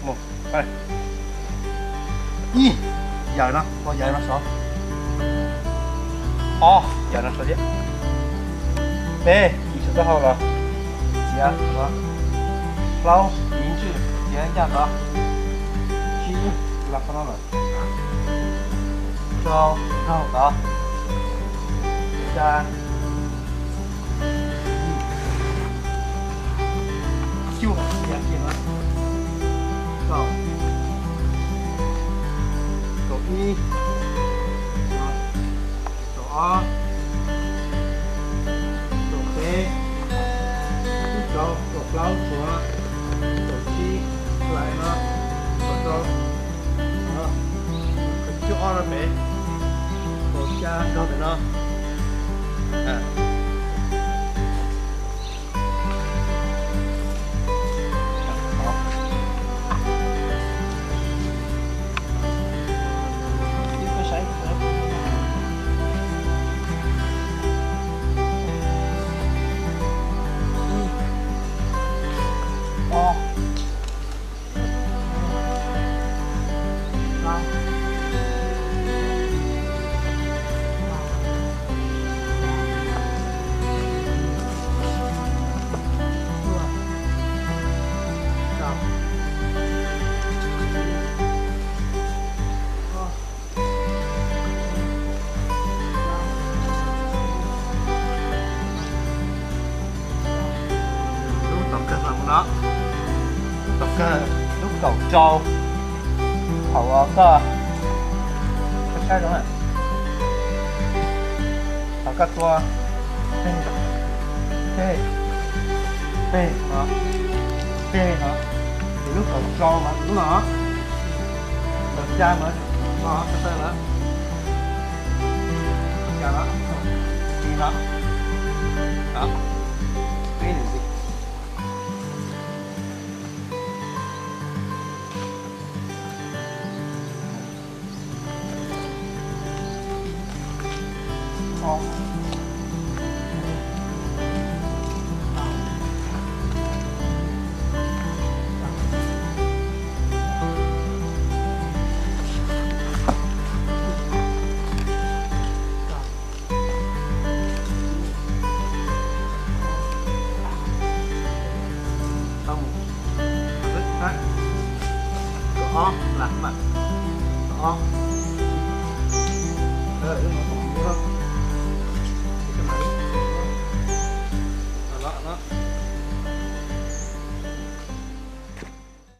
Mus, ib, yawm no, yawm no sov. Ob, yawm no sov thiab. Peb, yim sov taub hau los txiav tod. Plaub, ib ntswj txiav ncaj tod. Tsib, los qhov no lawm. Rau, rau tod. Xya, cuaj, txiav kiag no. Kaum, kaum ib, kaum ob, kaum peb, kaum rau, kaum plaub tshuav, kaum tsib hlais no, kaum rau, kaum cuaj ob no pem, kaum xya nrog ntawm no. Lub tom kawg no, lub tom kawg, lub kaum rau, thaum koj saib zoo, thaum koj tua peg, peg, peg no, peg no, ces lub kaum rau mas lub no, kaum xya mas, no, kaum xya no, li no, peb nws ntxiv. Tau mus. Kaum ob, lam mas. Kaum ob. Los no.